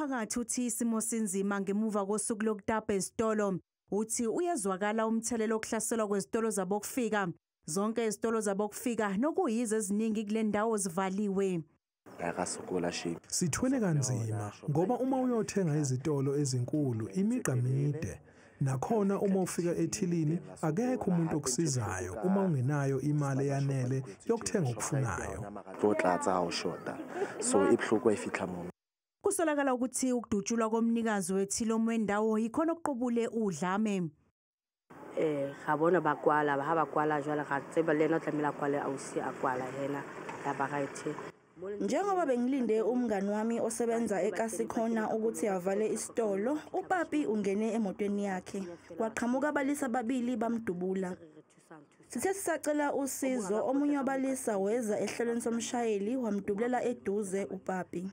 Umphakathi uthi isimo sinzima ngemuva kosuku lokutapa ezitolo. Uthi uyezwakala umthelela wokuhlaselwa kwezitolo zabokufika. Zonke izitolo zabokufika nokuyizo eziningi kule ndawo zivaliwe. Sithwele kanzima ngoba uma uyothenga ezitolo ezinkulu imigqa mide. Nakhona uma ufika ethilini akekho umuntu okusizayo uma ungenayo imali eyanele yokuthenga okufunayo. Kusolakala ukuthi ukudutshulwa komnikazi wethilomu wendawo yikhona okuqubule udlame. Ga bona ba kwala ha ba kwala jwale ga tseba le yena o tlamehile a kwale ausi a kwala yena ya ba right. Njengoba bengilinde umngani wami osebenza eKasikhona ukuthi avale isitolo, uPapi ungene emotweni yakhe. Kwaqhamuka abalisa ababili bamdubula. Sithe sisacela usizo, omunye wabalisa weza ehlelweni somshayeli wamdubulela eduze uPapi.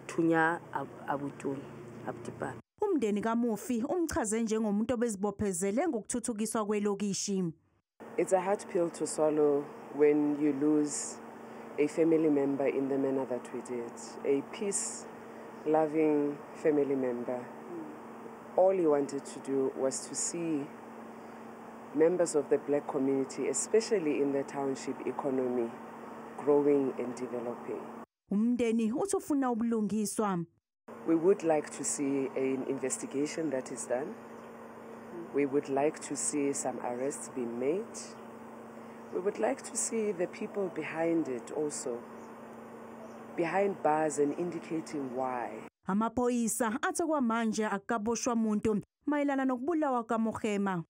Thunya abutuni abutipapi. Umndeni kamufi umchaze njengomuntu obezibophezele ngokuthuthukiswa kwelokishi. It's a hard pill to swallow when you lose a family member in the manner that we did, a peace-loving family member. All he wanted to do was to see members of the black community, especially in the township economy, growing and developing. Umndeni uthi ufuna ubulungiswa. We would like to see an investigation that is done. We would like to see some arrests being made. We would like to see the people behind it also, behind bars and indicating why. Amaphoyisa athi kwamanje akukaboshwa muntu mayelana nokubulawa kaMohema.